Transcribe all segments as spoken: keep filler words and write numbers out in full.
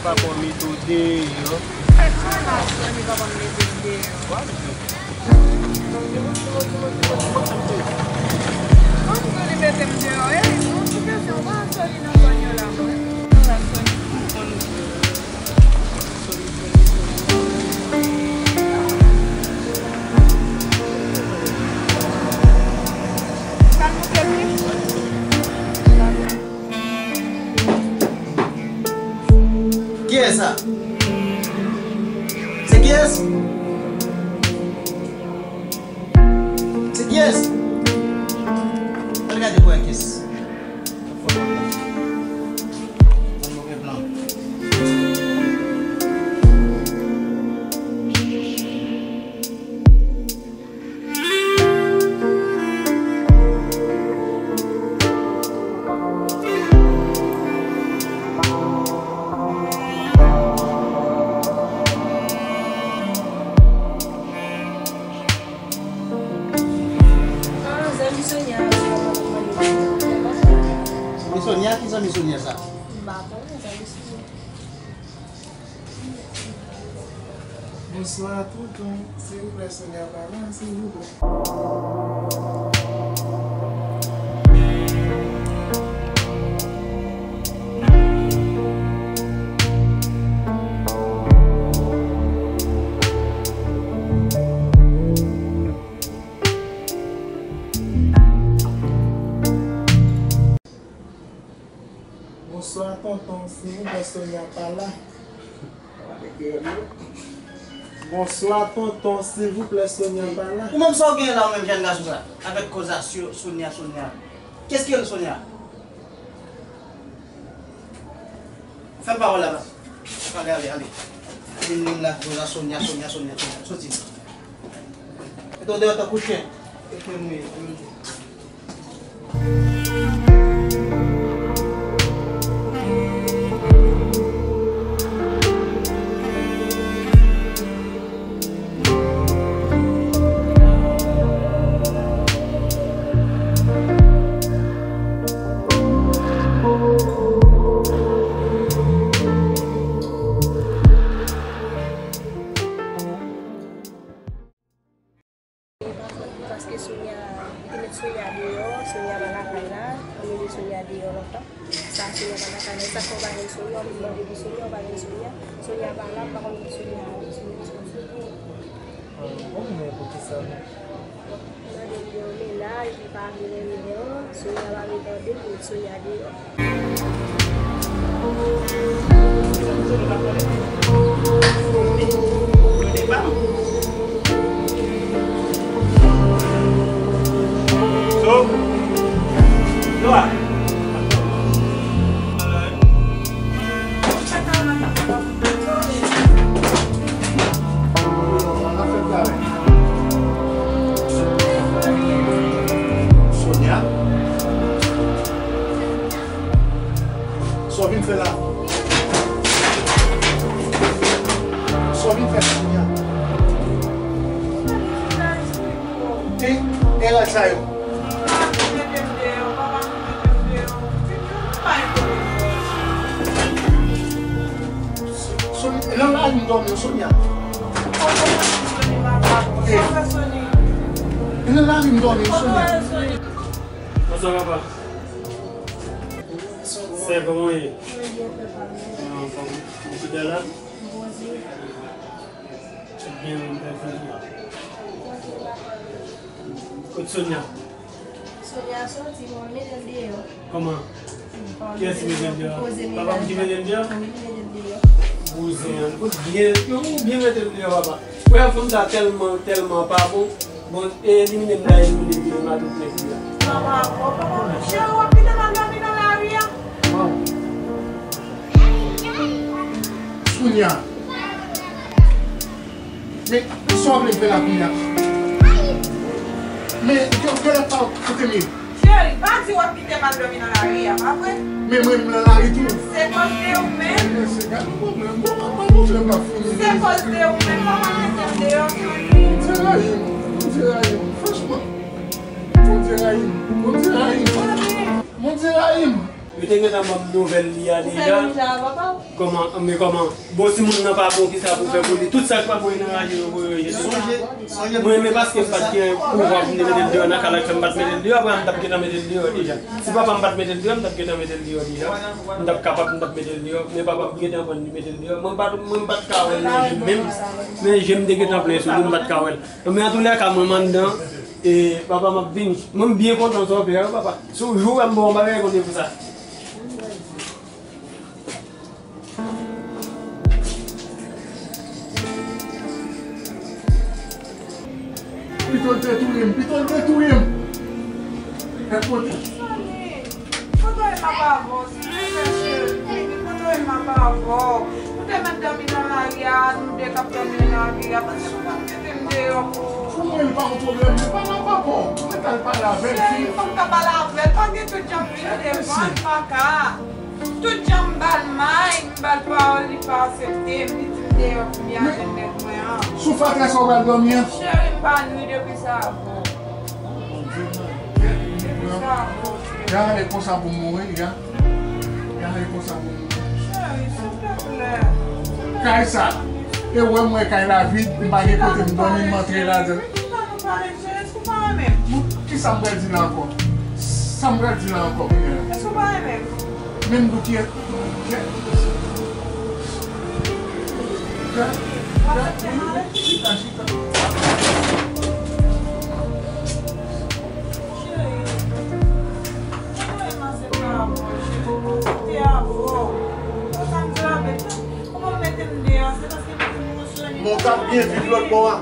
Pa konn mete w deyò. Sa k fè la, Sony pa konn mete m deyò? Kòm Sony mete m deyò, e, yon ti kesyon, pa Sony nan Spanyola, mwen. Sa Sony konn. Kiyès sa? Se kiyès? Se kiyès? Al gade pou wè kiyès. Ah, zanmi Sonia, zanmi Sonia, ki zanmi Sonia sa? M pa konnen, zanmi Sonia. Bonswa, tonton. Silvouplè, Sonia pa la, silvouplè. Bonswa, tonton. Silvouplè, Sonia pa la. Bonswa, tonton. Silvouplè, Sonia pa la. Ou menm, sa w genyen la, ou menm, jèn gason sa? Avèk koz a Sio-, Sonia, Sonia. Qu'est-ce que Sonia? Fè m pawòl la, papa. Ale, ale, ale. Vin, vin la, koz a Sonia, Sonia, Sonia, Sonia. Soti. Mete w deyò tankou chen. E pou m ye. Paske Sonia, li te met Sonia deyò, Sonia pa lakay la, li mete Sonia deyò lontan. Sa, Sonia pa lakay la, e sa k fè w pa jwenn Sonia, w vin mande pou Sonia, w pa jwenn Sonia. Sonia pa la, m pa konn kote Sonia ale, Sonia soti. Ah, bon, men poukisa non? Mande l gen yon mennaj, li pa vle renmen an, Sonia pa vle tande l, met Sonia deyò. Sonia? Sa w vin fè la? Sa w vin fè, Sonia? E, e rad sa yo? Sonia, nan lari m dòmi, Sonia. E, nan lari m dòmi, Sonia. Bonswa, papa. Sè, kòman w ye? Mwen byen, papa. Mwen anfòm. Ou fidèl la? Bondye. Byen, mwen fidèl. Kot Sonia? Sonia soti, mwen mete l deyò. Kòman? Kiyès ki mete l deyò? Papa m ki mete l deyò? Wi, li mete l deyò. Bouzen an, kout byen, yo, ou byen mete l deyò, papa. Frè fanm sa tèlman, tèlman pa bon. Bon, e elimine m la, elimine m la, tout nèg li a. Papa, papa, cheri, w ap kite m al dòmi nan lari a? Sonia. Men, sa w vle fè la kounye a? Men, yo, yo lè pa kote m ye. Cheri, pa di w ap kite m al dòmi nan lari a, pa vre? Men mwen, m nan lari tou. Se kòz de ou menm. Men se gade pwoblèm, bon, pa pwoblèm la fini. Se kòz de ou menm, papa mete m deyò, Sony. Bondye rayi m, Bondye rayi m, franchman. Bondye rayi m, Bondye rayi m. Bondye rayi m. Yo te gentan ban m nouvèl li a deja. Kòman, men kòman? Bon, si moun nan pa bon, kisa pou fè pou li? Tout sa k pa bon nan radyo yo voye rejte. Sonje, sonje. Mwen, men paske m pa t gen pouvwa pou m te mete l deyò nan kay la, fè m pa t mete l deyò, apre m t ap gentan mete l deyò deja. Si papa m pa t mete l deyò, m t ap gentan mete l deyò deja. M t ap kapab, m t ap mete l deyò, men papa m gentan pran li mete l deyò. Mwen pa t, mwen pa t ka wè l nan je m menm. Men je m te gentan plen sou li, m pa t ka wè l. Men antoulèka, mwen m anndan, e papa m ap vini. Mwen m byen kontan sa w fè a, wi, papa. Si w jou wè m ba w yon bagay, konte pou sa. Pito l te touye m, pito l te touye m. Gad kote. Kote w ye m ap avè w, silvouplè, cheri? Kote w ye m ap avè w? Nou te mèt dòmi nan lari a, nou de k ap dòmi nan lari a. Paske nou pa t mete m deyò pou ou. Pou mwen, li pa yon pwoblèm, men pale avè w. Mwen t al pale avè l, cheri, fò m ta pale avè l. Pa gen tout jan m vin devan l, paka. Tout jan m ba l may, m ba l pawòl, li pa aksepte. M li di m deyò pou m vin avè nèg mwen an. Sou fatra sa w pral dòmi an? Cheri, m pa nwi depi sa avè w. Depi sa avè w, cheri. Ya, e konsa pou m mouri, ya. Ya, e konsa pou m mouri. Cheri, silvouplè. Kay sa, e wè m wè kay la vid, m pa gen kote m dòmi, m antre ladan l. Cheri, si w pa renmen m, Èske w pa renmen m? Bon, kisa m pral di la ankò? Sa m pral di la ankò kounye a? Èske w pa renmen m? Men m di w ki... W ap fè m ale? Chita, chita. Cheri, mwen pa renmen se pa avè w, cheri. Mwen se te avè w. Konsa m di la, men kòman w mete m deyò, se paske m te menm sou... Bon, w t ap byen viv lòt bò a.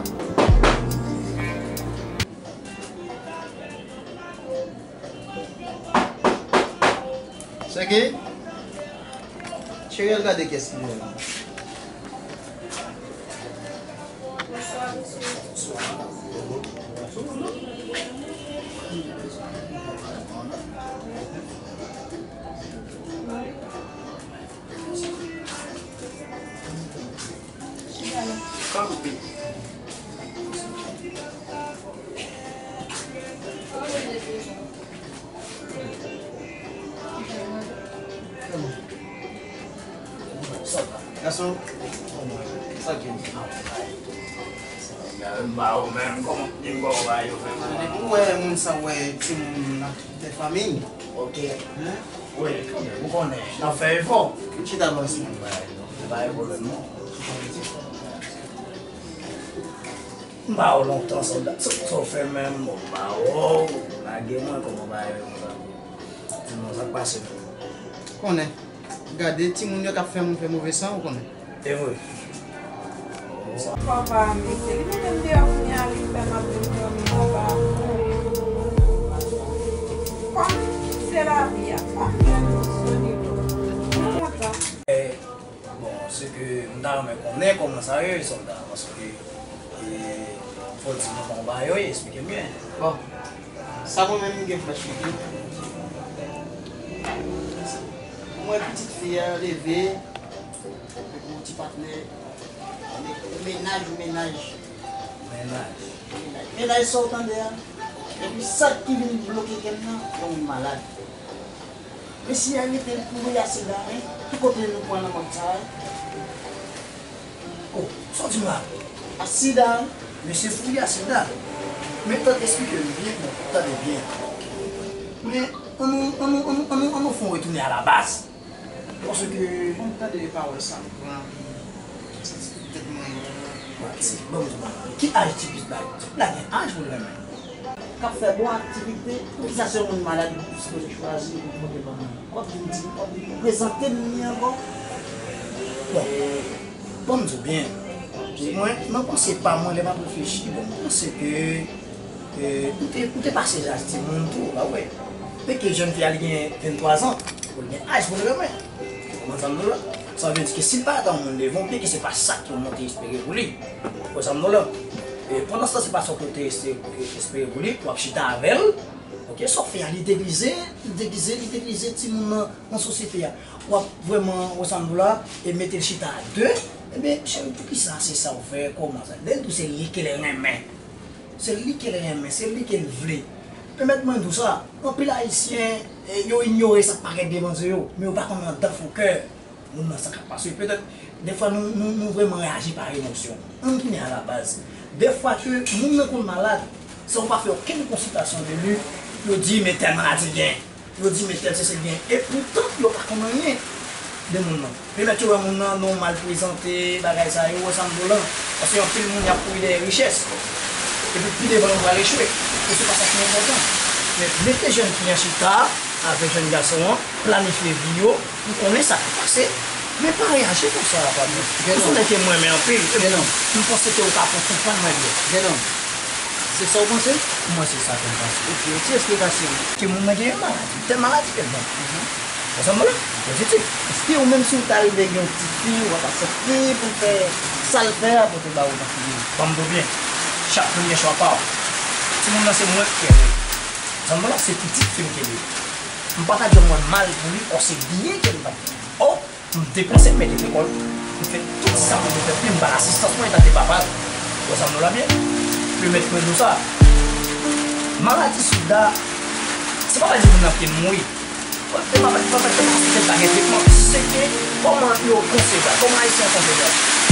Sège, cheri, al gade kiyès ki vini la. Bonswa, mesye. Bonswa. Kanpe. Gason, sa gen? M pa ou menm, kòman m ba w ba yo fè mal? Ou wè moun sa, wè timoun nan fè fanmi. Ok. Wi, ou konnen, n ap fè efò. Chita bò isit. Pa gen pwoblèm non. M pa wè w lontan, sòlda. Sa, sa w fè menm? M pa wè w. Lage mwen, kòman bagay yo konsa? Di mwen sa k pase. Konnen. Gade timoun yo k ap fè moun fè move san, ou konnen. E vre. Papa a mete, li mete m deyò kounye a, li fè m ap vin dòmi anba. Kòm se lavi a, kòm jèn sou li tou. Mwen kontan. Bon, se ke m ta renmen konnen kòman sa ye, sòlda, paske, e, fò w di mwen kòman bagay yo ye, eksplike m byen. Bon, sa mwen menm m gen pou m eksplike w. Mwen pitit fi a leve, epi yon ti patnè, men-, mennaj, mennaj. Mennaj. Mennaj. Mennaj sa w tande a. Epi sa ki vin bloke kè m nan, yon moun malad. Mesye a rete l pouri a sida, wi. Ki kote nou pran nan mòd sa a? O, sa w di m la? A sida, wi. Mesye pouri a sida. Men tande, eksplike m byen, bon, tande byen. Men, ann nou, ann nou, ann nou, ann nou, ann nou fè yon retounen a la baz. Paske, bon, tande pawòl sa, m pran, m santi tout tèt mwen. Bon, ti, bon, bon, bon. Ki aj ti pitit la? Ti pitit la gen aj pou l renmen. K ap fè bon aktivite, poukisa se yon moun malad ou sipoze chwazi pou pote ban mwen? W ap vin di, w ap vin prezante m li ankò? Bon, ban m di w byen. Mwen, nan panse pa mwen, lè m ap reflechi, bon, mwen panse ke, e, ou te, ou te pase laj timoun tou, pa vre? Peke jèn fi a, li gen venntwa zan, pou l gen aj pou l renmen. Ou konprann sa m di w la? Sa vle di ke si l pa ta yon moun devan w, peke se pa sa ke w te espere pou li. Ou konprann sa m di w la? E pandan se tan, se pa sa w te este-, espere pou li, w ap chita avè l. Ok, sa w fè a, li devize, li devize, li devize timoun nan, nan sosyete a. W ap vrèman, ou konprann sa m di w la, e mete l chita a de. Ebyen, cheri, poukisa se sa w fè, kòman sa? Lè l di w se li ke l renmen. Se li ke l renmen, se li ke l vle. Pèmèt mwen di w sa, anpil Ayisyen, eh, yo inyore sa k parèt devan zye yo, men yo pa konn anndan fon kè moun nan sa k ap pase. Petèt, defwa nou, nou, nou vrèman reyaji pa emosyon. Ann tounen alabaz. Defwa ke moun nan konn malad, san w pa fè okenn konsiltasyon de li, yo di, men tèl maladi l gen. Yo di, men tèl sesi l gen. E poutan, yo pa konn anyen de moun nan. Pèmèt yo wè moun nan, non w mal prezante, bagay sa yo, wè sa m di w lan. Paske anpil moun y ap kouri dèyè richès. Epi pi devan yo pral echwe. E se pa sa ki enpòtan. Men mete jèn fi an chita avèk jèn gason an, planifye vi yo, pou konnen sa k ap pase. Men pa reyaji konsa, patnè. Ou se yon nèg ke m renmen anpil. M panse ke ou ka pran konprann mwen byen. Se sa w panse? Mwen se sa ke m panse. Ok, yon ti esplikasyon. Ke moun nan gen yon maladi, tèl maladi ke l gen. Ou konprann mwen? Pozitif. Èske ou menm si w ta rive gen yon ti fi, ou pa t ap aksepte pou l fè sa l fè a, pou te ba ou nan figi l? Ban m di w byen, chak moun gen chwa pa w. Timoun nan se mwen ki kenbe. Ou konprann mwen? Se pitit ke m kenbe. M pa ta di w mwen mal pou li, ò se byen ke m pa t. Ò, M depanse, m mete lekòl, m fè tout sa pou m fè pou li, m ba l asistans mwen antanke papa l. Ou wè sa m di w la byen? Pèmèt mwen di w sa. Maladi sida, se pa vle di moun nan te mouri. E pa, e pa, e pa, e pa paske l pa gen tretman. Se ke kòman yo konsevwa, kòman Ayisyen konsevwa.